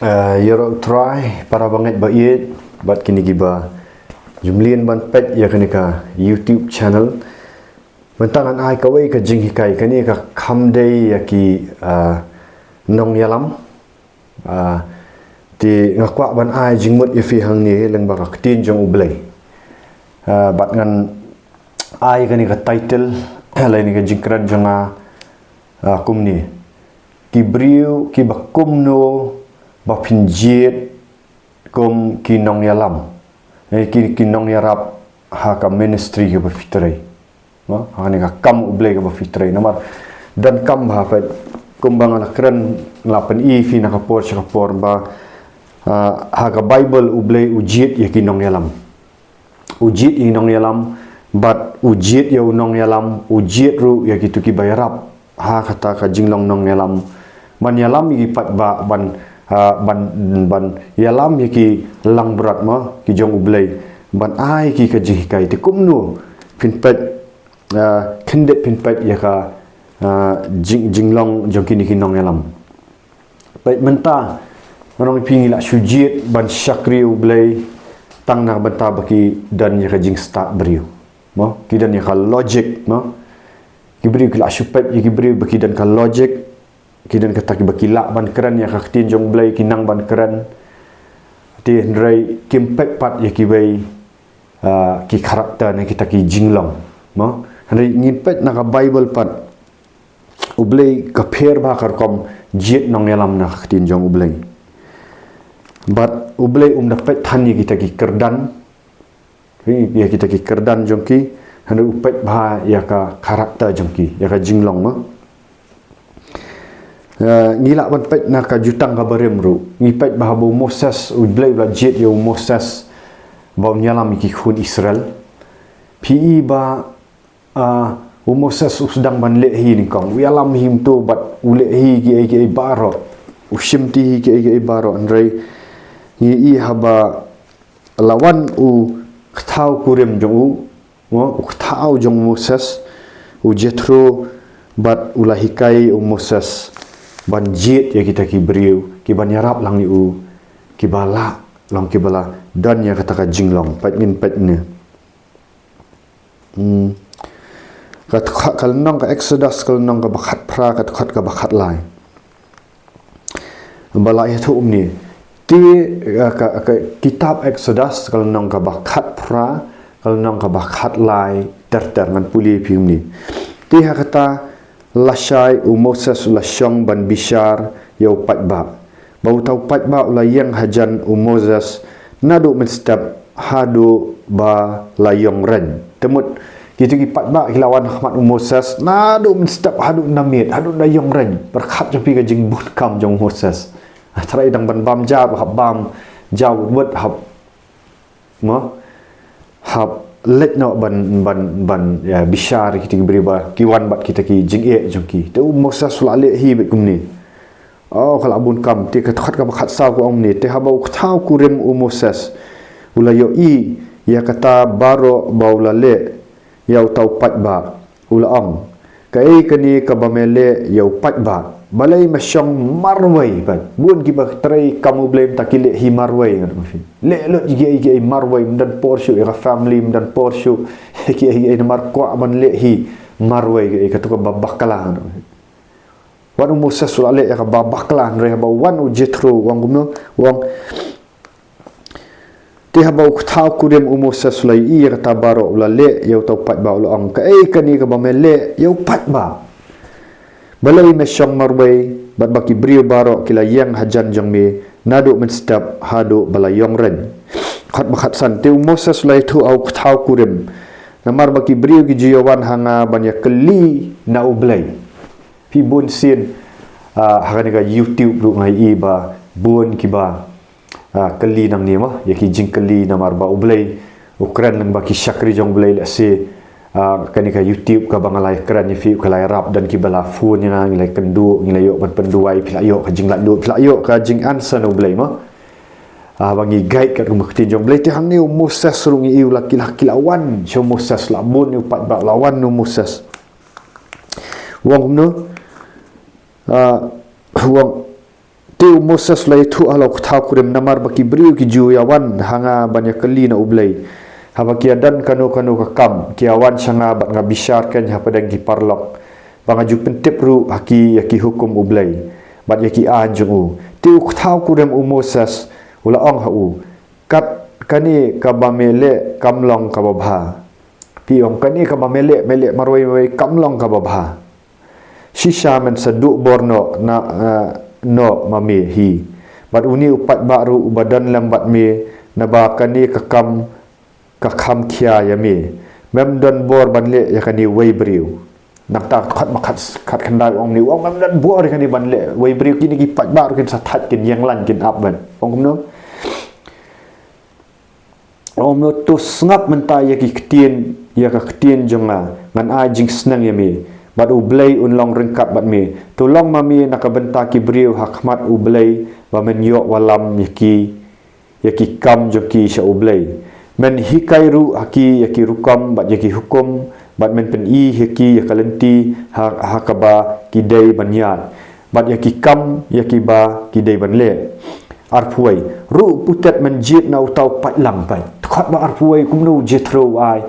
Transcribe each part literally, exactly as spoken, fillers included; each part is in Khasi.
Eh, ïaroh Trai, para bangeit ba ïeit, bad kine kiba ju mlien ban peit ïa kane ka YouTube channel. Mynta ngan ai kawei ka jinghikai, kane ka kham dei ïa ki, eh, nongïalam. Eh, te nga kwah ban ai jingmut ïa phi hangne lyngba ka ktien jong U Blei. Eh, bad ngan ai kane ka title, lane ka jingkren jong nga, eh, kumne. Ki briew kiba kumno ba phin jied kum ki nongïalam, eh, ki, ki nongïarap ha ka ministry kaba phi trei. No? Ha kane ka kam U Blei kaba phi trei. Namar donkam ba peit, kumba nga la kren, la pyni ïa phi na ka por sha ka por ba, ah, ha ka Bible U Blei u jied ïa ki nongïalam. U jied ïa ki nongïalam, bad u jied ïa u nongïalam, u jied ruh ïa kito kiba ïarap ha kata ka jinglong nongïalam. Ban ïalam ïa ki paidbah, ban, ah, ban, ban ïalam ïa ki langbrot, mo, ki jong U Blei. Ban ai ki ka jinghikai, te kumno phin peit, ah, khyndiat phin peit ïa ka, ah, jing, jinglong jong kine ki nongïalam. Peit mynta, ngan ong ïa phi, ngi la shu jied ban shakri U Blei tang na ka bynta ba ki don ïa ka jingstad briew. Mo, ki don ïa ka logic, mo. Ki briew ki la shu peit ïa ki briew ba ki don ka logic, ki don kata kiba ki lah ban kren ïa ka ktien jong U Blei, ki nang ban kren. Te hynrei kim peit pat ïa kiwei, ah, ki character ne kita ki jinglong. Mo, hynrei ngin peit na ka Bible pat, U Blei ka pher bha ka rukom jied nongïalam na ka ktien jong U Blei. Bad U Blei um da peit than ïa kita ki kyrdan, ïa kita ki kyrdan jong ki, hynrei u peit bha ïa ka character jong ki, ïa ka jinglong, mo. Eh, ngi lah ban peit na ka Jutang Kaba Rim ruh. Ngi peit ba haba u Moses, U Blei u la jied ïa u Moses ba un ïalam ïa ki khun Israel. Phi i ba, ah, u Moses u sdang ban leh hi nyngkong. U ïalam hi mynta bad u leh hi kiei kiei baroh. U shimti hi kiei kiei baroh, hynrei ngi i haba la wan u kthaw kurim jong u, mo, u kthaw jong u Moses, u Jethro, bad u la hikai u Moses ban jied ïa kita ki briew kiban ïarap lang ïa u, kiba la long, kiba la don ïa kata ka jinglong. Peit, ngin peit ne. Hmm. Ka dkhot, ka lynnong ka Exodus, ka lynnong kaba khatphra, ka dkhot kaba khatlai. Ba la ïathuh kumne. Te, eh, ka, ka kitab Exodus, ka lynnong kaba khatphra, ka lynnong kaba khatlai ter ter, ngan pule ïa phi kumne. Te ha kata lashai u Moses u la shong ban bishar ïa u paidbah. Ba uta u paidbah u la ïeng hajan u Moses naduh mynstep haduh ba la ïong reng. Te mut kito ki paidbah ki la wan ha khmat u Moses naduh mynstep haduh na miet, haduh na ïong reng. Pyrkhat jong phi ka jingbun kam jong u Moses. Trai dang ban bam ja, hap bam ja wut wut, hap, mo, hap leit noh ban, ban, ban, ïa, bishar ïa kita ki briew ba ki wan bad kita ki jingeh jong ki. Te u Moses u la leh hi beit kumne. Oh, ka la bun kam. Te ka dkhot kaba khatsaw ka ong kumne. Te haba u kthaw kurim u Moses u la ïohi ïa kata baroh ba u la leh ïa uta u paidbah, u la ong, kaei kane kaba me leh ïa u paidbah? Balei me shong marwei? Bad bun kiba trei kam U Blei mynta ki leh hi marwei, ngan ong ïa phi. Leh lut kiei kiei marwei, ym don por shuh ïa ka family, ym don por shuh ïa kiei kiei, namar kwah ban leh hi marwei, ïa kato kaba bakla, ngan ong ïa phi. Wat u Moses u la leh ïa kaba bakla, hynrei haba wan u Jethro u ong kumno, u ong, te haba u kthaw kurim u Moses u la ïohi ïa kata baroh u la leh ïa uta u paidbah, u la ong, kaei kane kaba me leh ïa u paidbah? Balei me shong marwei bad ba ki briew baroh ki la ïeng hajan jong me naduh mynstep haduh ba la ïong reng? Dkhot ba khatsan. Te u Moses u la ïathuh ha u kthaw kurim, namar ba ki briew ki ju ïawan ha nga ban ïakylli na U Blei. Phi, bun sien, ah, ha kane ka YouTube ruh nga ïohi ba bun kiba, ah, kylli nangne, mo, ïa ki jingkylli namar ba U Blei u kren lyngba ki shakri jong U Blei. Lehse, ah, kane ka YouTube kaba nga la kren ïa phi, ka la ïarap, don kiba la phone ïa nga, ngi la kynduh, ngi la ïoh ban pynduwai, phi la ïoh ka jinglaitluid, phi la ïoh ka jing-answer na U Blei, mo. Ah, ba ngi guide katkum ka ktien jong U Blei. Te hangne u Moses ruh ngi ïohi u la, ki la, ki la wan sha u Moses, la bun ïa u paidbah, la wan u Moses. U ong kumno? Ah, u ong, Te u Moses u la ïathuh halor u kthaw kurim, namar ba ki briew ki ju ïawan ha nga ban ïakylli na U Blei. Haba ki ïadon kano kano ka kam, ki ïawan sha nga bad nga bishar keiñ hapdeng ki paralok, ba nga ju pyntip ruh ha ki ïa ki hukum U Blei bad ïa ki aiñ jong u. Te u kthaw kurim u Moses u la ong ha u, kat kane kaba me leh kam long kaba bha. Phi ong, kane kaba me leh, me leh marwei marwei kam long kaba bha. Shisha men sa duh bor noh na, eh, noh ma me hi bad une u paidbah ruh uba don lem bad me, naba kane ka kam ka kham khia ïa me. Mem don bor ban leh ïa kane wei briew. Nangta khat ma khat, khat khyndai u ong ne u ong, mem don bor ïa kane ban leh wei briew. Kine ki paidbah ruh kin sa thait, kin ïeng lain, kin ap ban ong kumno. Ong kumno, to sngap mynta ïa ki ktien, ïa ka ktien jong nga, ngan ai jingsneng ïa me, bad U Blei un long ryngkat bad me. To long ma me na ka bynta ki briew ha khmat U Blei, ba men ïoh wallam ïa ki, ïa ki kam jong ki sha U Blei. Men hikai ruh ha ki ïa ki rukom bad ïa ki hukum, bad men pyni ha ki ïa ka lynti ha, ha kaba ki dei ban ïaid, bad ïa ki kam ïa kiba ki dei ban leh. Arphew wei. Ruh putet men jied na uta u paidlang, peit. Dkhot ba arphew wei, kumno u Jethro u ai,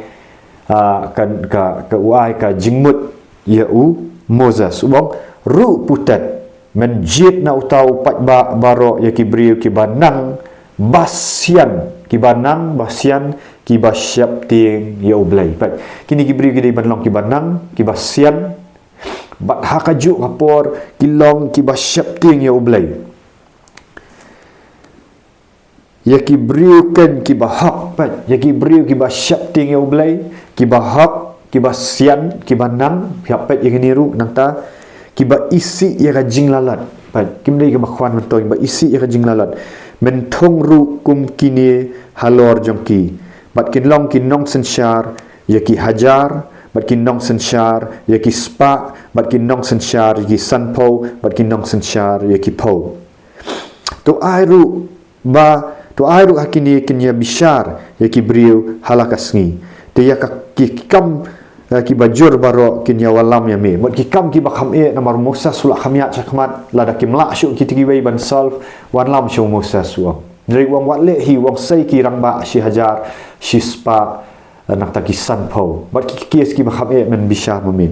ah, ka, ka, ka u ai ka jingmut ïa u Moses. U ong, ruh putet men jied na uta u paidbah baroh ïa ki briew kiba nang ba sian, kiba nang ba sian, kiba sheptieng ïa U Blei. Peit, kine ki briew ki dei ban long kiba nang, kiba sian, bad ha kajuh ka por ki long kiba sheptieng ïa U Blei. Ïa ki briew keiñ kiba hok, peit, ïa ki briew kiba sheptieng ïa U Blei, kiba hok, kiba sian, kiba nang, phi hap peit ïa kine ruh nangta, kiba isih ïa ka jinglalot. Peit, kim dei kiba khwan myntoi, kiba isih ïa ka jinglalot. Men thung ruh kum kine halor jong ki. Bad kin long ki nongsynshar ïa ki hajar, bad ki nongsynshar ïa ki spah, bad ki nongsynshar ïa ki sanphew, bad ki nongsynshar ïa ki phew. To ai ruh ba, to ai ruh ha kine kin ïa bishar ïa ki briew ha la ka sngi. Te ïa ka, ki kam, eh, kiba jur baroh kin ïa wallam ïa me. Mut ki kam kiba kham eh, namar u Moses u la kham ïaid shakhmat, lada kim lah shuh kito kiwei ban solve, wanlam sha u Moses, u ong. Hynrei u ong wat leh hi, u ong sei ki rangbah shi hajar, shi spah, eh, nangta ki sanphew. Bad ki, ki case kiba kham eh men bishar ma me.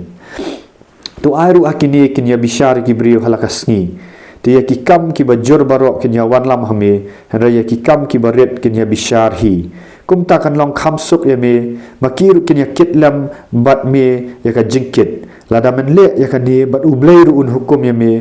To ai ruh ha kine kin ïa bishar ïa ki briew ha la ka sngi. Te ïa ki kam kiba jur baroh kin ïa wanlam ha me, hynrei ïa ki kam kiba rit kin ïa bishar hi. Kumta kan long kham suk ïa me, ma ki ruh kin ïa kit lem bad me ïa ka jingkit. Lada men leh ïa kane, bad U Blei ruh un hukum ïa me,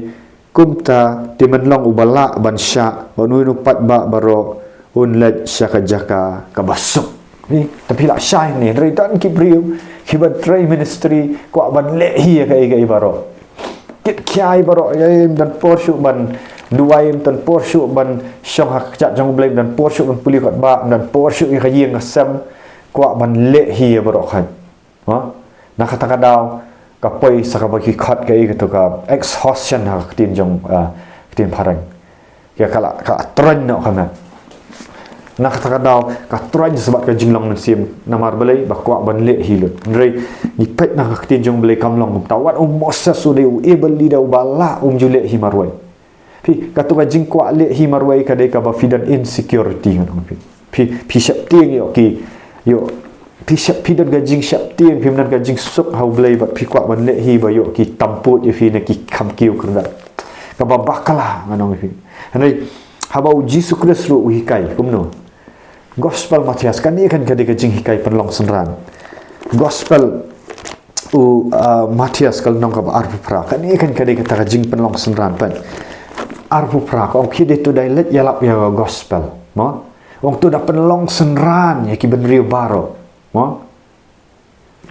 kumta te men long uba lah ban shah, bad uno uno u paidbah baroh un leit sha ka jaka kaba suk. Ni, te phi lah shai ne, hynrei don ki briew kiba trei ministry, kwah ban leh hi ïa kaei kaei baroh. Kit khia ïa baroh, ym don por shuh ban duwai, ym don por shuh ban shong ha ka kjat jong U Blei, ym don por shuh ban pule u Katba, ym don por shuh ïa ka ïing ka sem, kwah ban leh hi ïa baroh khat. Ha? Na kata ka daw, ka poi sa kaba ki khot kaei kato ka exhaustion ha ka ktien jong, ah, ktien phareng. Ka la, ka la troiñ noh ka met. Na kata ka daw, ka troiñ sa bad ka jinglong mynsiem, namar balei, ba kwah ban leh hi lut. Hynrei ngi peit na ka ktien jong U Blei kam long kumta. Wat u Moses u dei u able leader uba lah, um ju leh hi marwei. Phi, kato ka jingkwah leh hi marwei ka dei kaba phi don insecurity, ngan ong phi. Phi, phi sheptieng ïoh ki, ïoh, phi shep, phi don ka jingsheptieng, phim don ka jingsuk ha U Blei, bad phi kwah ban leh hi ba ïoh ki tampud ïa phi ne ki kham kiew kyrdan. Kaba bakla, ngan ong ïa phi. Hynrei haba u Jisu Khrist ruh u hikai, kumno? Gospel Mathaios, kane kan ka dei ka jinghikai pynlong synran. Gospel u, ah, Mathaios ka lynnong kaba arphew phra. Kane kan ka dei kata ka jingpynlong synran, peit. Arphew phra, ka ong, phi dei to da leit ïalap ïa ka gospel. Mo? Ong to da pynlong synran ïa ki bynriew baroh. Mo?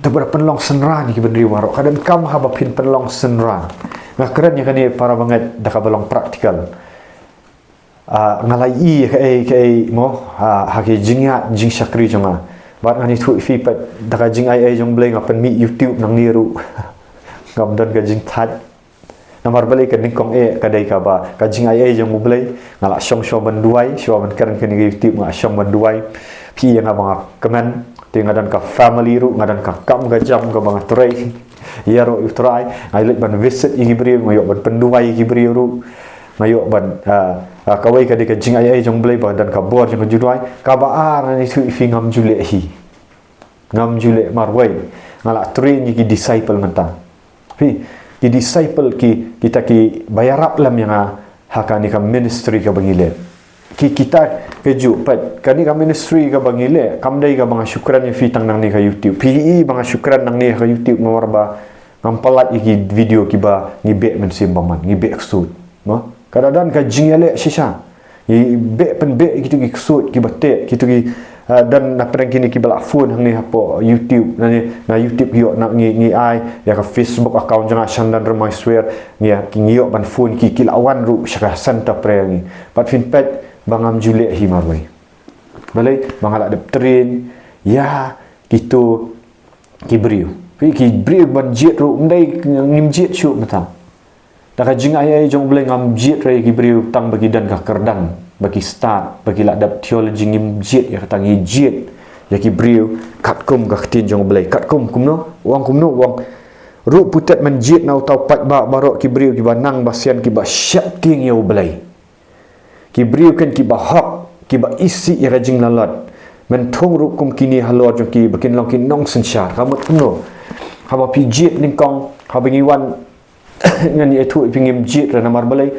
To da pynlong synran ïa ki bynriew baroh. Ka donkam haba phin pynlong synran. Nga kren ïa kane para bangeit da kaba long practical. Ah, nga la ïohi kaei kaei mo, ah, ha ki jingïaid jingshakri jong nga. Bad ngan ïathuh ïa phi pat, da ka jingaiei jong U Blei nga pynmih YouTube nangne ruh. Ngam don ka jingthait. Namar balei, ka nyngkong eh ka dei kaba ka jingaiei jong U Blei. Nga la shong shuwa ban duwai, shuwa ban kren kane ka YouTube nga la shong ban duwai. Phi ïa nga ba nga kmen, te nga don ka family ruh, nga don ka kam ka jam kaba nga trei. Ïaroh ïa U Trai, nga leit ban visit ïa ki briew, nga ïoh ban pynduwai ïa ki briew ruh. Nga ïoh ban, ah, ah, kawei ka dei ka jingai ei jong Blei ba don ka bor jong ka jingduwai. Kaba ar, ngan ïathuh ïa phi, ngam ju leh hi. Ngam ju leh marwei. Nga la train ïa ki disciple mynta. Phi, ki disciple ki, kita kiba ïarap lem ïa nga ha kane ka ministry kaba ngi leh. Ki, kita kajuh pat, kane ka ministry kaba ngi leh, kam dei kaba nga shu kren ïa phi tang nangne ha ka YouTube. Phi i ba nga shu kren nangne ha ka YouTube namar ba ngam pyllait ïa ki video kiba ngi beh mynsiem bymman, ngi beh ksuid. Mo? Ka da don ka jingïaleh shisha. Ngi beh pynbeh ïa kito ki ksuid kiba teh, kito ki, ah, don na pdeng kine kiba la phone hangne hapoh YouTube, na ne, na YouTube ïoh na ngi, ngi ai ïa ka Facebook account jong nga, Shandan Remaiswer, ngi, ki ngi ïoh ban phone ki, ki la wan ruh sha ka centre prayer ngi. Bad phin peit ba ngam ju leh hi marwei. Balei? Ba nga la dep train ïa kito ki briew. Phi, ki briew ban jied ruh, ym dei ngim jied shuh mynta. Da ka jingai ei jong Blei ngam jied re ïa ki briew tang ba ki don ka kyrdan, ba ki stad, ba ki la dep theology, ngim jied ïa kata, ngi jied ïa ki briew katkum ka ktien jong Blei, katkum kumno, u ong kumno, u ong ruh putet, men jied na uta u paidbah baroh ki briew kiba nang ba sian, kiba sheptieng ïa U Blei. Ki briew kein kiba hok, kiba isih ïa ka jinglalot. Men thung ruh kum kine halor jong ki ba kin long ki nongsynshar. Ka mut kumno? Haba phi jied nyngkong, haba ngi wan, ngan ïathuh ïa phi, ngim jied re namar balei?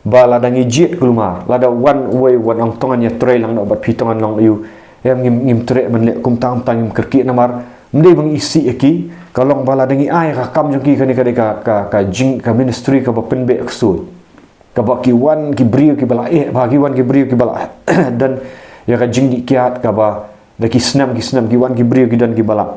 Ba lada ngi jied kulmar, lada wan uwei, wan ong to ngan ïatrei lang noh bad phi, to ngan long aïu. Em, ngim, ngim treh ban leh kumta, kumta ngim kyrkieh namar ym dei ba ngi isih ïa ki, ka long ba lada ngi ai ka kam jong ki, kane ka dei ka, ka, ka jing, ka ministry kaba pynbeh ksuid. Kaba ki wan ki briew kiba la eh bha, ki wan ki briew kiba la don ïa ka jingdihkiad, kaba da ki snem ki snem ki wan ki briew ki don kiba la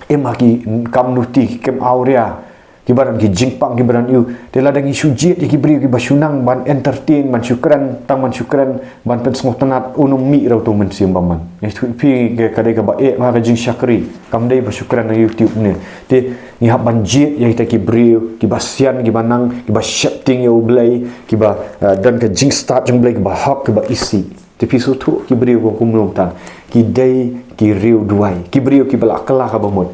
im ha ki kam nuti, ki kam awria, kiba don ki jingpang, kiba don aïu. Te lada ngi shu jied ïa ki briew kiba shu nang ban entertain, ban shu kren, tang ban shu kren, ban pynsngewtynnat, un ym mih re uto u mynsiem bymman. Ngi shu phi ka, ka dei kaba eh bha ka jingshakri. Kam dei ba shu kren na YouTube ne. Te ngi hap ban jied ïa kita ki briew kiba sian, kiba nang, kiba sheptieng ïa U Blei, kiba, eh, don ka jingstad jong U Blei, kiba hok, kiba isih. Te phi sngewthuh ki briew ko kumno mynta? Ki dei ki riew duwai, ki briew kiba la kylla kaba mut,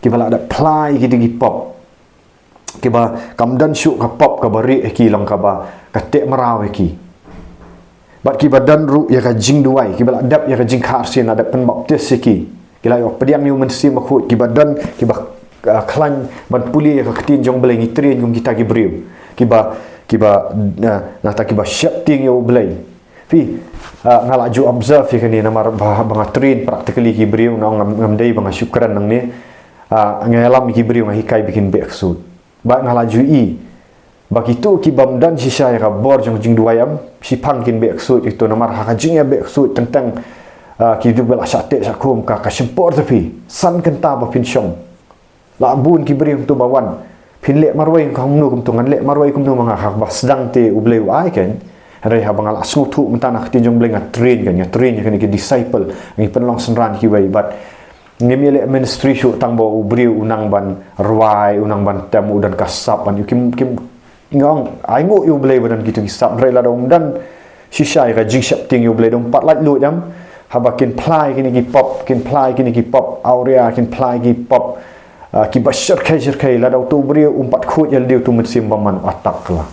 kiba la dep phla ïa kita ki pop. Kiba kam don shuh ka pop kaba rieh ïa ki, long kaba ka teh mraw ïa ki. Bad kiba don ruh ïa ka jingduwai, kiba la dep ïa ka jingkha arsien, la dep pynbaptis ïa ki. Ki la ïoh pdiang ïa U Mynsiem Bakhuid, kiba don, kiba, ah, khlaiñ ban pule ïa ka ktien jong U Blei, ngi train kum kita ki briew. Kiba, kiba, ah, nangta kiba sheptieng ïa U Blei. Phi, ah, nga la ju observe ïa kane namar ba, ba nga train practically ki briew, nga ong ngam, ngam dei ba nga shu kren nangne. Ah, nga ïalam ïa ki briew, nga hikai ba kin beh ksuid. Bad nga la ju i ba kito ki bym don shisha ïa ka bor jong jingduwai, em, shiphang kin beh ksuid ïa kito namar ha ka jingïabeh ksuid teng teng, ah, ki dei ba la shah teh shah khum, ka, ka shim por te phi san kynta ba phin shong. La bun ki briew kumto ba wan. Phin leh marwei kumno kumto, ngan leh marwei kumno ma nga, ha kaba sdang te U Blei u ai kein. Hynrei haba nga la sngewthuh mynta na ka ktien jong U Blei, nga train kein, nga train ïa kane ki disciple, ngi pynlong synran kiwei, bad ngim ïaleh ministry shuh tang ba u briew u nang ban rwai, u nang ban tem, u don ka sap ban, ïa kim, kim, nga ong, ai nguh ïa U Blei ba don kito ki sap, hynrei lada um don shisha ïa ka jingsheptieng ïa U Blei, da um pat lait luid, em. Haba kin phla ïa kine ki pop, kin phla ïa kine ki pop awria, kin phla ïa ki pop, ah, kiba shyrkhei shyrkhei, lada uto u briew um pat khuid ïa lade, uto u mynsiem bymman u attack kylla.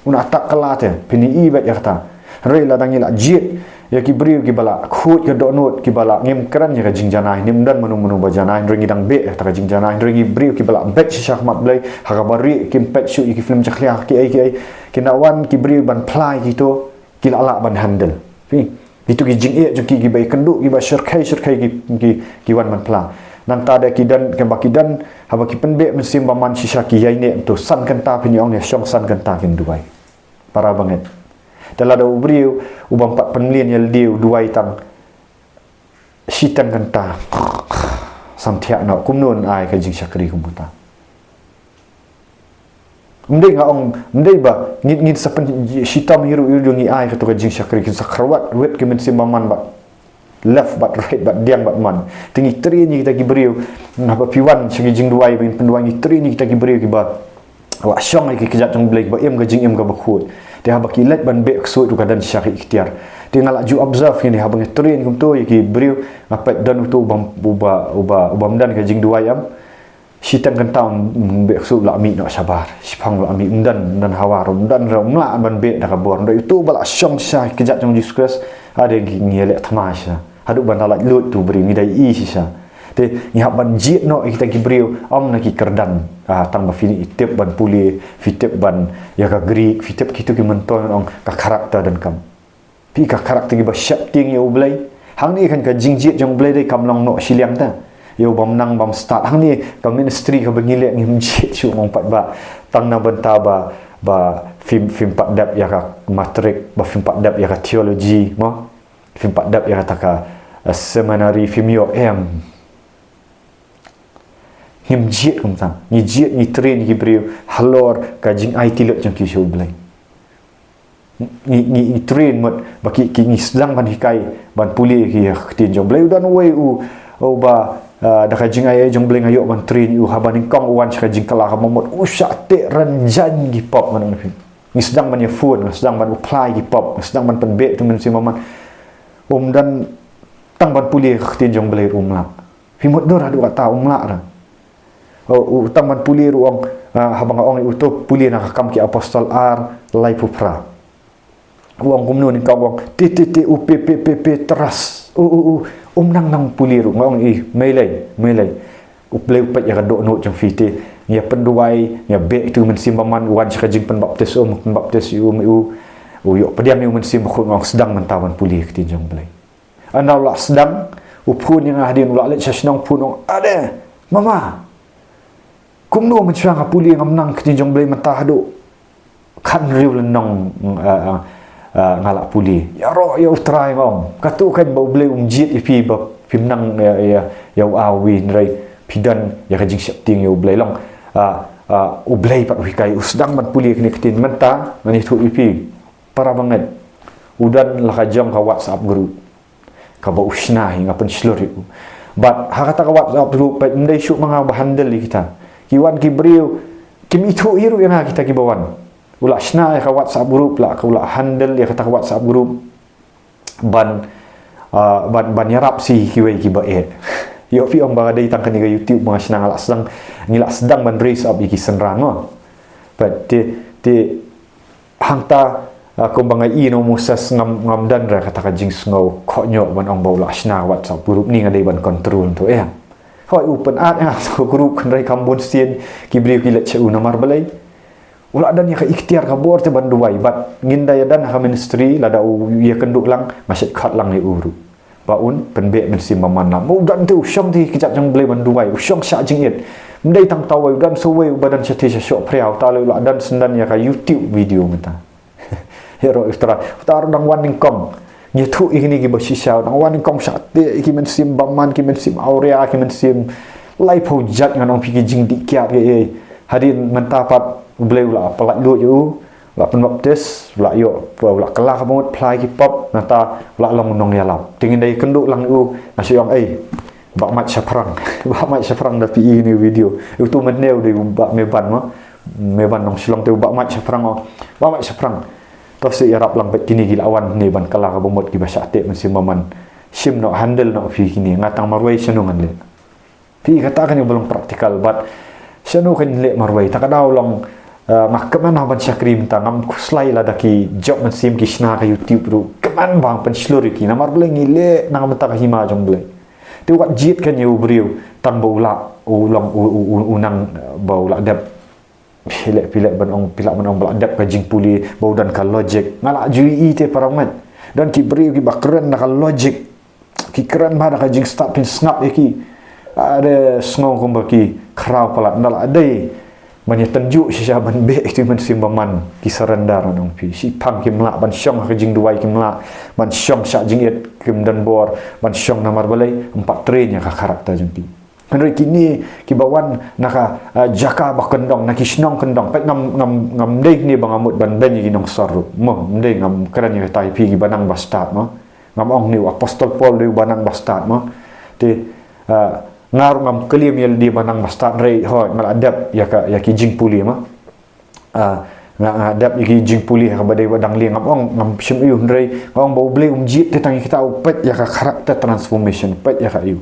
Un attack kylla te, phin i beit ïa kata. Hynrei lada ngi la jied ïa ki briew kiba la khuid ka dohnud, kiba la, ngim kren ïa ka jingjanai, ngim don mano mano ba janai, hynrei ngi dang beh ïa kata ka jingjanai, hynrei ngi briew kiba la beit shisha ha khmat Blei, ha kaba rieh, kim peit shuh ïa ki film jakhlia kiei kiei, kin da wan ki briew ban phla ïa kito, ki la lah ban handle. Phi, kito ki jingeh jong ki, kiba ïakynduh, kiba shyrkhei shyrkhei ki, ki, ki wan ban phla. Nangta da ki don, kiba ki don, haba ki pynbeh mynsiem bymman shisha, ki ïaineh, to san kynta, phin ïa ong ïa shong san kynta kin duwai. Para bangeit. Te lada u briew u bym pat pynmlien ïa lade, u duwai tang shiteng kynta, sam thiah noh, kumno un ai ka jingshakri kum kata? Ym dei, nga ong, ym dei ba ngin, ngin sa pynshitom hi ruh ïa lade, ngi ai kato ka jingshakri, kin sa kyrwat wit ki mynsiem bymman bad left bad right, bad diang bad man. Te ngi train ïa kita ki briew, haba phi wan sha ki jingduwai ba ngin pynduwai, ngi train ïa kita ki briew kiba la shong ha ki kjat jong U Blei, kiba im ka jingim kaba khuid. Te haba ki leit ban beh ksuid ruh ka don shisha ka iktiar. Te nga la ju observe ïa kine, haba nga train kumto ïa ki briew, nga peit don uto uba, uba, uba, u bym don ka jingduwai, em. Shiteng kynta um beh ksu la mih noh shabar. Shipang la mih um don, um don hawa, um don re, um lah ban beh da ka bor. Ym dei uto ba la shong sha ki kjat jong u Jisu Khrist. Ade ngi, ngi leh thymmai shisha. Haduh ban da laitluid uto u briew ngi da ïohi shisha. Te ngi hap ban jied noh ïa kita ki briew, ym na ki kyrdan. Ah, tang ba phi tip ban pule, phi tip ban ïa ka Greek, phi tip kito ki myntoi, ong ka character donkam. Phi ka character kiba sheptieng ïa u Blei. Hangne kan ka jingjied jong u Blei dei kam long noh shiliang te. Ïa u bym nang bym stad. Hangne ka ministry kaba ngi leh ngim jied shuh, ong pat ba tang na bynta ba, ba phim, phim pat dep ïa ka matric, ba phim pat dep ïa ka theology, mo. Phim pat dep ïa kata ka, eh, seminary, phim ïoh, em. Ngim jied kumta. Ngi jied, ngi train ïa ki briew halor ka jingaiti lut jong ki sha u Blei. Ngi, ngi, ngi train mut ba ki, ki ngi sdang ban hikai, ban pule ïa ki ïa ka ktien jong u Blei. U don uwei u, uba, ah, da ka jingai jong u Blei nga ïoh ban train ïa u, haba nyngkong u wan sha ka jingkylla kaba mut u shah teh ranjan ki pop, ngan ong ïa phi. Ngi sdang ban ïa phone, ngi sdang ban apply ki pop, ngi sdang ban pynbeh ïa u Mynsiem Bymman. Um don tang ban pule ïa ka ktien jong u Blei ruh um lah. Phi mutdur haduh katta, um lah re. U, u tang ban pule ruh, ong, ah, haba nga ong ïa uto pule na ka Kam ki Apostol ar, laiphew phra. U ong kumno, nyngkong u ong, te, te, te, u Pe, Pe, Pe, Petros. U, u, u, um nang nang pule ruh, nga ong, i, mei lei, mei lei. U Blei u peit ïa ka dohnud jong phi te. Ngi ïa pynduwai, ngi ïa beh ïa u Mynsiem Bymman, u wan sha ka jingpynbaptis, um pynbaptis ïa u, u, u ïoh pdiang ïa u Mynsiem Bakhuid, nga ong sdang mynta ban pule ïa ka ktien jong u Blei. Hynda u la sdang, u phone ïa nga hadien u la leit sha shnong, phone, ong, ade, mama. Kumno mynshuwa nga pule ngam nang ktien jong u Blei mynta haduh khathynriew lynnong, eh, eh, eh, nga la pule. Ïaroh ïa u Trai, nga ong. Katto kein ba u Blei um jied ïa phi ba phim nang ïa, ïa, ïa u awi, hynrei phi don ïa ka jingsheptieng ïa u Blei. Long, ah, ah, u Blei pat u hikai, u sdang ban pule ïa kine ki ktien. Mynta ngan ïathuh ïa phi, para bangeit, u don la ka jong ka WhatsApp group kaba u shna hi, nga pynshlur ïa u. Bad ha kata ka WhatsApp group pat ym dei shuh ma nga ba handle ïa kita. Ki wan ki briew, kim ithuh hi ruh ïa nga kita kiba wan. U la shna ïa ka WhatsApp group, la ka u la handle ïa kata ka WhatsApp group ban, ah, ban, ban ïarap sha kiwei kiba eh. Ïoh phi ong ba ka dei tang kane ka YouTube ba nga shna, nga la sdang, ngi la sdang ban raise up ïa ki synran, mo. Pat te, te hangta, ah, kumba nga ïohi na u Moses, ngam, ngam don re kata ka jingsngew khohñioh ban ong ba u la shna WhatsApp group, ni nga dei ban control to, eh. Hooid u pynat ïa nga sha ka group, hynrei kam bun sien ki briew ki leit sha u, namar balei? U la don ïa ka iktiar ka bor te ban duwai, bad ngin da ïa don ha ka ministry, lada u ïakynduh lang, nga shait khot lang ïa u ruh. Ba un pynbeh Mynsiem Bymman lang. Mo, u don te u shong te ki kjat jong u Blei ban duwai, u shong shah jingit. Ym dei tang uta uwei, u don sa uwei uba don shatei sha Shohphria, uta u la don syndon ïa ka YouTube video mynta. Ïaroh ïa u Trai, uta ruh dang wan nyngkong. Ngi ïathuh ïa kine kiba shisha, dang wan nyngkong shah teh ïa ki mynsiem bymman, ki mynsiem awria, ki mynsiem laiphew jait, ngan ong phi, ki jingdih kiad kiei. Hadien mynta pat u Blei u la pyllait luid ïa u, u la pynbaptis, u la ïoh, u la kylla ka bamut, phla ïa ki pop, nangta u la long u nongïalap. Te ngin da ïakynduh lang ïa u, nga shu ong, ei, Bah Mike Shaphrang. Bah Mike Shaphrang, da phi i kane ka video. Uto mynne u dei u Bah Meban, mo. Meban Nongshlong, te u Bah Mike Shaphrang, oh. Bah Mike Shaphrang, to sa ïarap lang bad kine ki la wan hangne ban kylla ka bamut, kiba shah teh mynsiem bymman. Shim noh, handle noh phi kine, nga tang marwei shano ngan leh. Phi, kata kane ba long practical, bad shano kan leh marwei, ta ka daw long, eh, nga kmen ha ban shakri mynta, ngam khuslai lada ki jop mynsiem, ki shna ka YouTube ruh, kmen ba pynshlur ïa ki, namar balei? Ngi leh na ka bynta ka hima jong u Blei. Te wat jied kane u briew tang ba u lah, u long, u, u, u, u nang, eh, ba u lah dep. Phi leh, phi leh ban ong, phi lah ban ong ba lah dep ka jingpule, ba u don ka logic. Nga la ju ïohi te, para met. Don ki briew kiba kren da ka logic. Ki kren bha da ka jingstad, phin sngap ïa ki. Ade sngew kumba ki khraw palat, ynda la dei ban ïatynjuh shisha ban beh ïa ki mynsiem bymman, ki surrender, ngan ong phi. Shiphang kim lah ban shong ha ka jingduwai, kim lah ban shong shah jingit, kim don bor ban shong, namar balei? Ym pat train ïa ka character jong ki. Hynrei kine kiba wan na ka, ah, jaka ba kyndong, na ki shnong kyndong. Peit, ngam, ngam, ngam dei hangne ba nga mut ban beiñ ïa ki nongsor ruh, mo, ym dei, ngam kren ïa kata ïa phi kiba nang ba stad, mo. Ngam ong hangne u Apostol Paul u dei uba nang ba stad, mo. Te, ah, nga ruh ngam claim ïa lade ba nang ba stad, hynrei hooid nga la dep ïa ka, ïa ki jingpule, mo. Ah, nga, nga dep ïa ki jingpule ha kaba dei ba dang lieh, ngam ong, ngam shym ïoh, hynrei nga ong ba u Blei um jied te tang ïa kita, u peit ïa ka character transformation, peit ïa ka ïoh.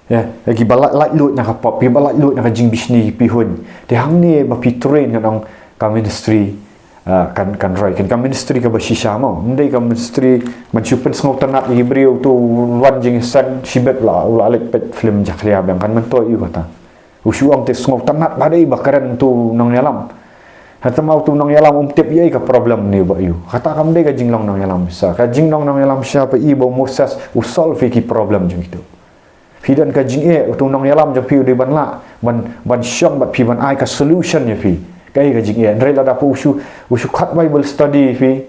Ya, ki ba lait, lait lut na ka pop, ki ba lait lut na ka jingbishni ki pyrshah. Te hangne ba phi train ngan ong ka ministry, ah, kan, kan roi, kan ka ministry kaba shisha mo. Ym dei ka ministry ban shu pynsngewtynnat ïa ki briew, to wan jingïaseng shibit la, u la leit peit film Jakhlia biang, kan myntoi ïa u kata. U shu ong te sngewtynnat ba dei ba kren to u nongïalam. Hata ma u to u nongïalam um tip ïa ka problem ne ba ïa u. Kata kam dei ka jinglong nongïalam shisha. Ka jinglong nongïalam shisha phi i ba u Moses u solve ïa ki problem jong kito. Phi don ka jingeh, u to u nongïalam jong phi u dei ban lah ban, ban shong bad phi, ban ai ka solution ïa phi. Kaei ka jingeh? Hynrei lada phi u shu, u shu khot Bible study phi,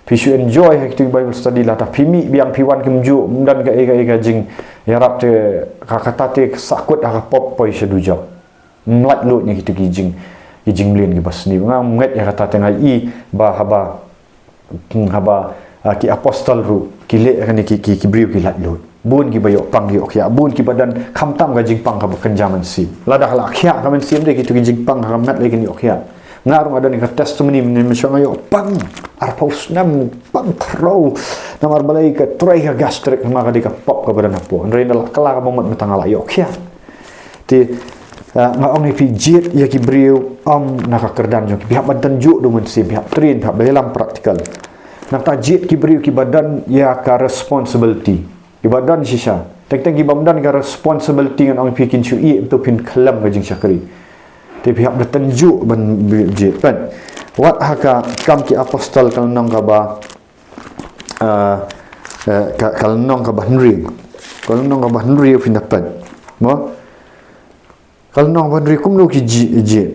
phi shu enjoy ha kito ki Bible study, lada phi mih biang phi wan kumjuh, ym don kaei kaei ka jingïarap, te ka, kata te sahkut ha ka pop poi sha dujok. Ym lait lut na kito ki jing, ki jingmlien kiba sniew. Nga ngeit ïa kata te nga i ba haba, hmm, haba, ah, ki apostol ruh ki leh ïa kane, ki, ki, ki briew ki lait lut. Bun kiba ïoh pang ïoh khiah, bun kiba don khamtam ka jingpang kaba kynja mynsiem. Lada ka la khiah ka mynsiem de, kito ki jingpang ka met lei kin ïoh khiah. Nga ruh nga don ka testimony mynne, mynshuwa nga ïoh pang arphew snem, pang khraw. Namar balei? Ka trei ka gastric, namar ka dei ka pop kaba don hapoh. Hynrei nga la kylla kaba mut mynta nga la ïoh khiah. Te, ah, nga ong ïa phi, jied ïa ki briew ym na ka kyrdan jong ki. Phi hap ban tynjuh da u Mynsiem, phi hap train, phi hap ban ïalam practical. Nangta jied ki briew kiba don ïa ka responsibility, kiba don shisha. Teng teng kiba ym don ka responsibility ngan ong ïa phi kin shu ïeh, ym to phin khlem ka jingshakri. Te phi hap da tynjuh ban jied. Peit, wat ha ka Kam ki Apostol ka lynnong kaba, ah, eh, ka, ka lynnong kaba hynriew. Ka lynnong kaba hynriew phin da peit. Mo? Ka lynnong kaba hynriew kumno ki jied, jied.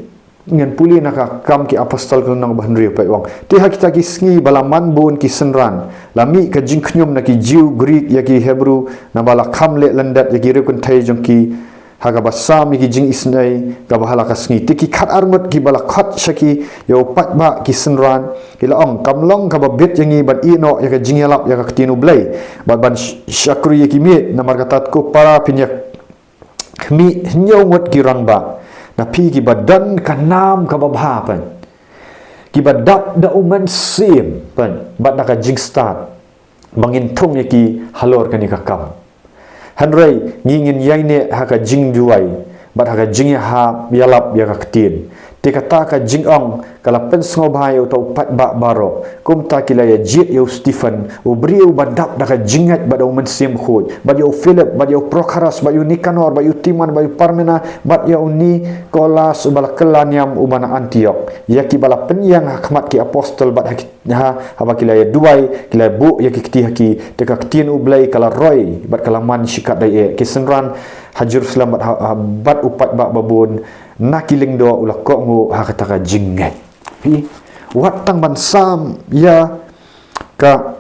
Ngan pule na ka Kam ki Apostol ka lynnong kaba hynriew, peit u ong: Te ha kita ki sngi ba la man bun ki synran, la mih ka jingkhñium na ki Jiw, Grik, ïa ki Hebru, naba la kham leh lyndet ïa ki riewkynthei jong ki ha kaba sam ïa ki jingisynei kaba ha la ka sngi. Te ki khatar ngut kiba la khot sha ki ïa u paidbah ki synran, ki la ong: Kam long kaba bit ïa ngi ban ïeh noh ïa ka jingïalap ïa ka ktien U Blei bad ban sh-, shakri ïa ki miej. Namar kata, ko para, phin ïa khmih hynñiew ngut ki rangbah na phi kiba don ka nam kaba bha, peit, kiba dap da u Mynsiem, peit, bad da ka jingstad, ba ngin thung ïa ki halor kane ka kam. Hynrei ngi ngin ïaineh ha ka jingduwai bad ha ka jingïahap ïalap ïa ka ktien. Te kata ka jingong ka la pynsngewbha ïa uta u paidbah baroh. Kumta ki la ïa jied ïa u Stephen, u briew ba dap da ka jingngeit bad da u Mynsiem Bakhuid, bad ïa u Philip, bad ïa u Prokhorus, bad ïa u Nikanor, bad ïa u Timon, bad ïa u Parmena, bad ïa u Nikolas uba la kylla niam uba na Antiok, ïa kiba la pynïeng ha khmat ki apostol, bad ha ki, ha, haba ki la ïa duwai, ki la ïa buh ïa ki kti ha ki, te ka ktien U Blei ka la roi bad ka la man shikatdei eh. Ki synran ha Jerusalem bad ha, ha, bad u paidbah babun na ki lyngdoh u la kohnguh ha kata ka jingngeit. Phi, wat tang ban sam ïa ka,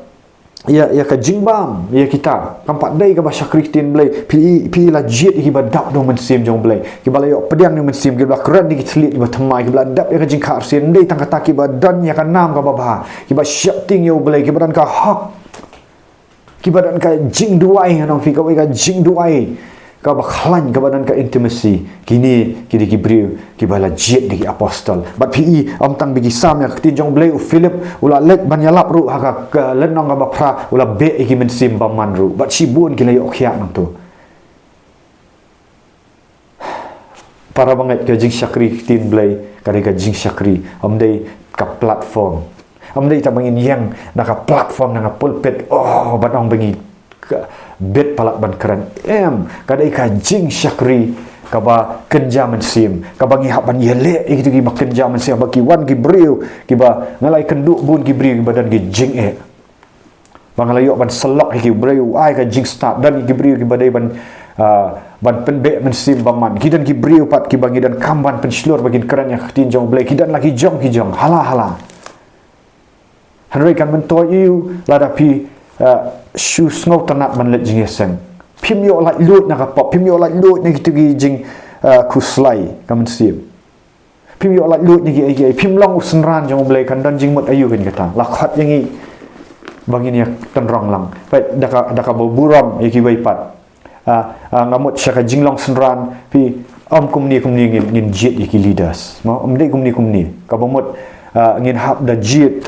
ïa, ïa ka jingbam ïa kita, kam pat dei kaba shakri ktien Blei. Phi, phi la jied ïa kiba dap da u Mynsiem jong U Blei, kiba la ïoh pdiang da u Mynsiem, kiba la kren da ki thylliej kiba thymmai, kiba la dap ïa ka jingkha arsien. Ym dei tang kata, kiba don ïa ka nam kaba bha, kiba sheptieng ïa U Blei, kiba don ka hok, kiba don ka jingduwai, ngan ong ïa phi, kawei ka jingduwai kaba khlaiñ, kaba don ka intimacy. Kine ki dei ki briew kiba la jied da ki apostol. Bad phi i, ym tang ba ki sam ïa ka ktien jong U Blei, u Philip u la leit ban ïalap ruh ha ka, ka lynnong kaba phra, u la beh ïa ki mynsiem bymman ruh. Bad shibun ki la ïoh khiah nangto. Para bangeit, ka jingshakri ktien Blei ka dei ka jingshakri, ym dei ka platform. Ym dei tang ba ngin ïeng na ka platform, na ka pulpit, oh, ban ong ba ngi ka bit palat ban kren. Em, ka dei ka jingshakri kaba kynja mynsiem, kaba ngi hap ban ïaleh ïa kito kiba kynja mynsiem, ba ki wan ki briew kiba, nga la ïakynduh bun ki briew kiba don ki jingeh. Ba nga la ïoh ban sylloh ïa ki briew, ai ka jingstad. Don ki briew kiba dei ban, ah, ban pynbeh mynsiem bymman. Ki don ki briew pat kiba ngi donkam ban pynshlur ba kin kren ïa ka ktien jong U Blei. Ki don la ki jong ki jong, hala hala. Hynrei kan myntoi ïa u lada phi, eh, shu sngewtynnat ban leit jingïaseng. Phim ïoh laitluid na ka pop, phim ïoh laitluid na kito ki jing, eh, khuslai ka mynsiem. Phim ïoh laitluid na kiei kiei, phim long u synran jong U Blei, kan don jingmut aïu kein kata? La khot ïa ngi ba ngin ïa tynrong lang. Peit, da ka, da kaba burom ïa kiwei pat. Ah, ah, nga mut sha ka jinglong synran, phi, ym kumne kumne ngin, ngin jied ïa ki leaders. Mo, ym dei kumne kumne. Kaba mut, ah, ngin hap da jied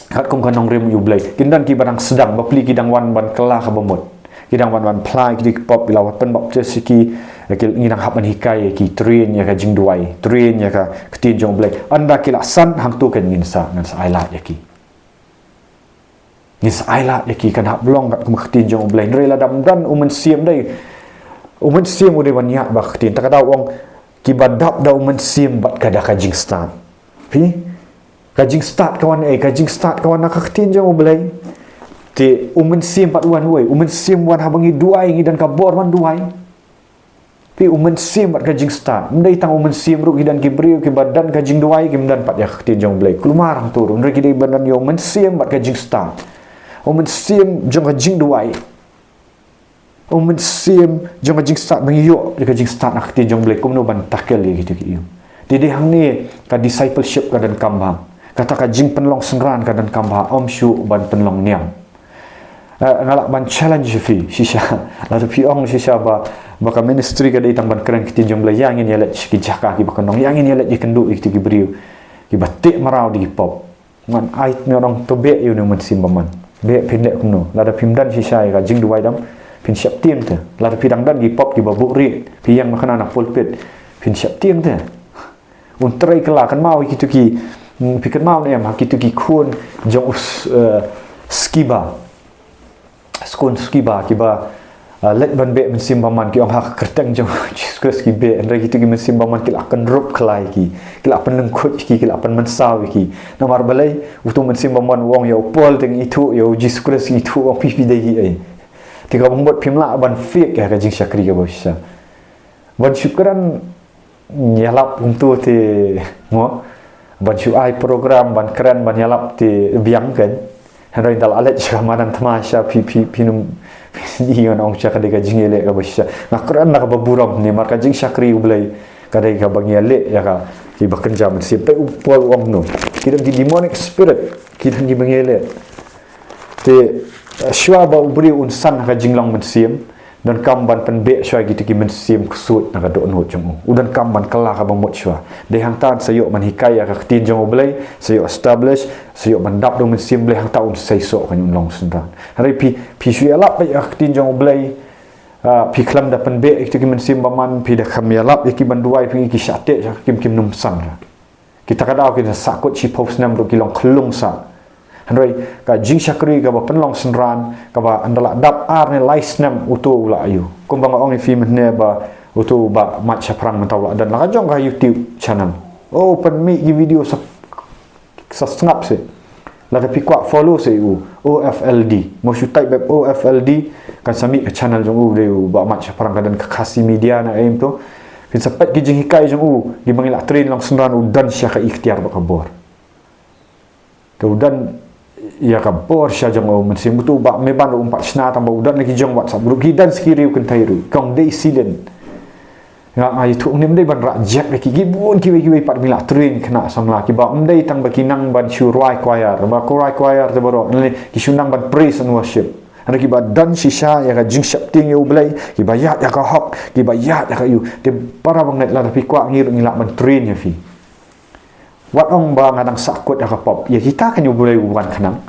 katkum ka nongrim U Blei. Kin don kiba dang sdang, bapli ki dang wan ban kylla kaba mut. Ki dang wan wan phla ïa ki pop, ki la wan pynbaptis ïa ki, ïa ki, ngi dang hap ban hikai ïa ki, train ïa ka jingduwai, train ïa ka ktien jong U Blei. Ynda ki la san, hangto kan ngin sa, ngin sa ailad ïa ki. Ngin sa ailad ïa ki, kan hap long katkum ka ktien jong U Blei. Hynrei lada ym don U Mynsiem, dei U Mynsiem u dei ban ïaid bad ka ktien. Ta ka daw ong, kiba dap da U Mynsiem bad ka da ka jingstad. Phi? Ka jingstad ka wan, eh, ka jingstad ka wan na ka ktien jong U Blei. Te U Mynsiem pat u wan uei? U Mynsiem u wan haba ngi duwai, ngi don ka bor ban duwai. Phi, U Mynsiem bad ka jingstad. Ym dei tang U Mynsiem ruh, ki don ki briew kiba don ka jingduwai, kim don pat ïa ka ktien jong U Blei. Kulmar hangto ruh, hynrei ki dei ban don ïa U Mynsiem bad ka jingstad. U Mynsiem jong ka jingduwai. U Mynsiem jong ka jingstad, ba ngi ïoh ïa ka jingstad na ka ktien jong U Blei, kumno ban tackle ïa kito ki ïing. Te dei hangne ka discipleship ka donkam bha. Kata ka jingpynlong synran ka donkam bha, ym shuh ban pynlong niam. Eh, nga lah ban challenge ïa phi shisha. Lada phi ong shisha ba, ba ka ministry ka dei tang ban kren ktien jong U Blei, ïa ngin ïaleit sha ki jaka kiba kynnoh, ïa ngin ïaleit ïakynduh ïa kito ki briew kiba teh mraw da ki pop. Ngan ai, ngan ong to beh ïa une U Mynsiem Bymman. Beh, phin leh kumno? Lada phim don shisha ïa ka jingduwai, dam phin sheptieng te. Lada phi dang don ki pop kiba buhrieh, phi ïeng makna na pulpit, phin sheptieng te. Un trei kylla, kynmaw ïa kito ki, mm, phi kynmaw ne em ha kito ki khun jong u S-, eh, Skiba. Skun Skiba, kiba, eh, leit ban beh Mynsiem Bymman, ki ong ha ka kyrteng jong U Jisu Khrist ki beh. Hynrei kito ki Mynsiem Bymman ki la kynrup kylla ïa ki, ki la pynlyngkhuh ïa ki, ki la pynmynsaw ïa ki. Namar balei? Uto U Mynsiem Bymman u ong ïa u Paul te ngi ithuh, ïa U Jisu Khrist ngi ithuh, u ong phi, phi dei kiei. Te kaba mut phim lah ban fake ïa ka jingshakri kaba shisha. Ban shu kren ïalap kumto te, mo, ban shu ai program ban kren ban ïalap te biang kan. Hynrei ynda la leit sha madan thma sha, phi, phi, phin ym, phin ïoh ong sha ka dei ka jingïaleh kaba shisha. Nga kren na kaba burom ne, namar ka jingshakri U Blei ka dei kaba ngi ïaleh ïa ka, kiba kynja mynsiem. Peit u Paul u ong kumno. Ki don ki demonic spirit, ki don kiba ngi ïaleh. Te, eh, shuwa ba u briew un san ha ka jinglong mynsiem, donkam ban pynbeh shuwa ïa kito ki mynsiem ksuid na ka dohnud jong u. U donkam ban kylla kaba mut shuwa. Dei hangta un sa ïoh ban hikai ïa ka ktien jong U Blei, sa ïoh establish, sa ïoh ban dap da U Mynsiem Blei, hangta un sa ïoh, kan ïoh long synran. Hynrei phi, phi shu ïalap ïa ka ktien jong U Blei, ah, phi khlem da pynbeh ïa kito ki Mynsiem Bymman, phi da khlem ïalap ïa ki ban duwai, phi ngi ki shah teh sha ka ktien, kim nym san ra. Kita ka daw ki da sahkut shiphew snem ruh ki long khyllung sah. Hynrei ka jingshakri kaba pynlong synran, kaba ynda la dap ar ne lai snem uto u la ïoh. Kumba nga ong ïa phi mynne ba uto u Bah Mike Shaphrang mynta u la don la ka jong ka YouTube channel. Oh, pynmih ki video sa, sa sngap seh. Lada phi kwah follow seh u, O F L D. Mo shu type beit O F L D, kan sa mih ka channel jong u, dei u Bah Mike Shaphrang, ka don ka Khasi Media na em to. Phin sa peit ki jinghikai jong u, kiba ngi la train long synran, u don shisha ka iktiar bad ka bor. Te u don ïa ka bor shisha jong U Mynsiem. Uto u Bah Meban ruh um pat shna tang ba u don la ki jong WhatsApp group, ki don sa ki riew kynthei ruh. Kong dei silent. Nga, nga ïathuh, ngim dei ban rah jek ïa ki, ki bun kiwei kiwei pat ba ngi la train khynnah samla, kiba ym dei tang ba ki nang ban shu rwai choir, ba rwai choir te baroh, ne ki shu nang ban praise and worship. Hynrei kiba don shisha ïa ka jingsheptieng ïa U Blei, kiba ïaid ïa ka hok, kiba ïaid ïa ka ïew. Te para bangeit, lada phi kwah ngi ruh ngi lah ban train ïa phi. Wat ong ba nga dang sahkut ïa ka pop. Ïa kita kan ïa U Blei u wan khnang.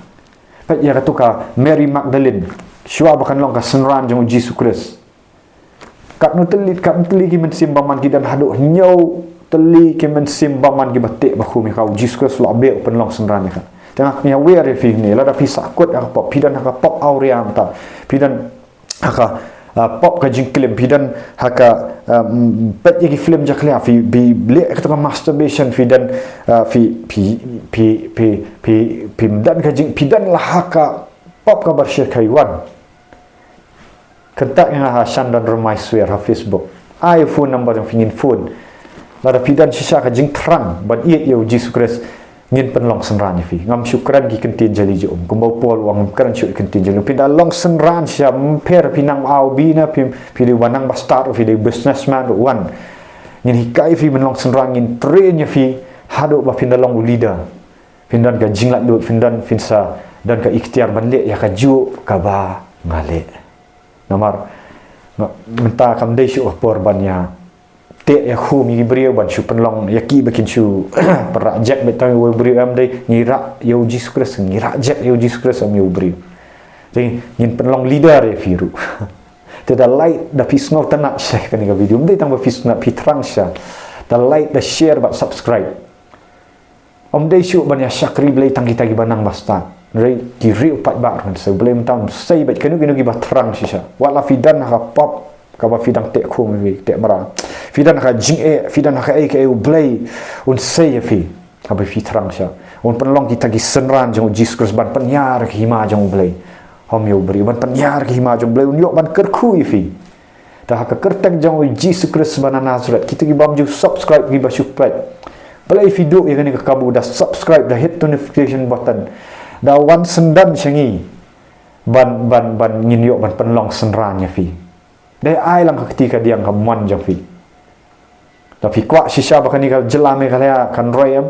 Peit ïa kato ka Mary Magdalene. Shuwa ba kan long ka synran jong U Jisu Khrist. Katno tylli, katno tylli ki Mynsiem Bymman ki don, haduh hynñiew tylli ki Mynsiem Bymman kiba teh ba khum ïa ka, U Jisu Khrist u la beh u pynlong synran ïa ka. Te nga ïawer ïa phi ne, lada phi sahkut ïa ka pop, phi don ha ka pop awria mynta, phi don ha ka, ah, pop ka jingklim, phi don ha ka, ah, mm, peit ïa ki film jakhlia, phi, phi leh kato ka masturbation, phi don, ah, phi, phi, phi ym don ka jing, phi don la ha ka pop kaba shisha, ka wan. Kyntait ïa nga ha Shandan Rymbai Swer ha Facebook. Ai phone number jong phi ngin phone. Lada phi don shisha ka jingthrang ban ïeit ïa U Jisu Khrist, ngin pynlong synran ïa phi. Ngam shu kren ki kyntien jali jong um. Kumba u Paul u ong, ngam kren shuh ki kyntien jali. Phi da long synran shisha, ym pher phi nang A U B ne, phi, phi dei ba nang ba stad, phi dei businessman ruh wan. Ngin hikai phi ban long synran, ngin train ïa phi haduh ba phin da long u leader. Phin don ka jinglaitluid, phin don, phin sa don ka iktiar ban leh ïa kajuh kaba nga leh. Namar nga, mynta kam dei shuh ka por ban ïa teh ïa khum ïa ki briew, ban shu pynlong ïa ki ba kin shu pynrah jek beit tang ïa u briew, em dei, ngi rah ïa U Jisu Khrist, ngi rah jek ïa U Jisu Khrist, em ïa u briew. Te ngin pynlong leader ïa phi ruh. Te da like da phi sngewtynnat sha kane ka video. Ym dei tang ba phi sngewtynnat, phi thrang sha. Da like, da share bad subscribe. Ym dei shuh ban ïa shakri Blei tang kita kiba nang ba stad. Hynrei ki riew paidbah ruh ngan sei. Blei mynta un sei bad kano kano kiba thrang shisha. Wat la phi don ha ka pop kaba phi dang teh khum ïa phi, teh mraw. Phi don ha ka jingeh, phi don ha kaei kaei, U Blei un sei ïa phi. Haba phi thrang sha. Un pynlong kita ki synran jong U Jisu Khrist ban pynïar ïa ka hima jong U Blei. Hom ïa u briew ban pynïar ïa ka hima jong U Blei, un ïoh ban kyrkhu ïa phi. Te ha ka kyrteng jong U Jisu Khrist ba na Nazareth, kita ki bym ju subscribe, ki ba shu peit, balei phi duh ïa kane ka kabu, da subscribe, da hit notification button, da wan syndon sha ngi ban, ban, ban ngin ïoh ban pynlong synran ïa phi. Dei ai lang ka kti ka diang ka mon jong phi. Da phi kwah shisha ba kane ka jylla Meghalaya kan roi em,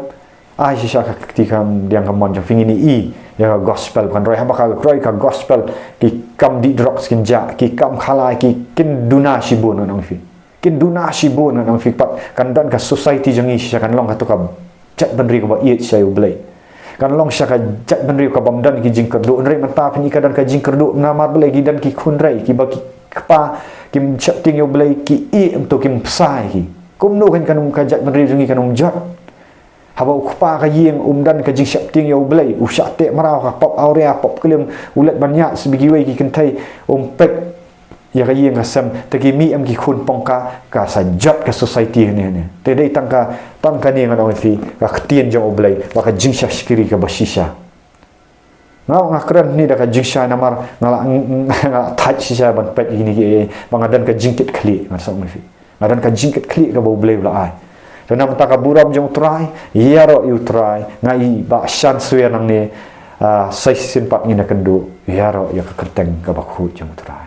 ai shisha ka kti ka diang ka mon jong phi, ngin ïohi ïa ka gospel kan roi. Haba ka roi ka gospel, ki kam dih drugs kin jah, ki kam khalai, ki kin duna shibun ngan ong phi. Kin duna shibun ngan ong phi pat. Kan don ka society jong ngi shisha kan long kato ka jaitbynriew kaba ïeit sha U Blei. Kan long shisha ka jaitbynriew ka bym don ki jingkyrduh. Hynrei mynta phi i ka don ka jingkyrduh namar balei? Ki don ki khun rei, kiba ki kpa kim sheptieng ïa U Blei, ki ïeh, ym to kim psa ïa ki. Kumno kan, kan ong ka jaitbynriew jong ngi kan ym jot? Haba u kpa ka ïing um don ka jingsheptieng ïa U Blei, u shah teh mraw, ka pop awria, pop klim, u leit ban ïaid sha kiwei ki kynthei, um peit ïa ka ïing ka sem, te ki mih em ki khun pong ka, ka sa jot ka society ne ne. Te dei tang ka, tang kane ngan ong ïa phi, ka ktien jong U Blei, bad ka jingshakri kaba shisha. Nga, nga kren hangne da ka jingshai namar nga la, nga la thait shisha ban peit ïa kine ki, ba nga don ka jingkitkhlieh, ngan sa ong ïa phi. Nga don ka jingkitkhlieh kaba U Blei u la ai. Te namar kata ka burom jong U Trai, ïaroh ïa U Trai, nga i ba shan swer nangne, ah, sa shisien pat ngin ïakynduh, ïaroh ïa ka kyrteng kaba khuid jong U Trai.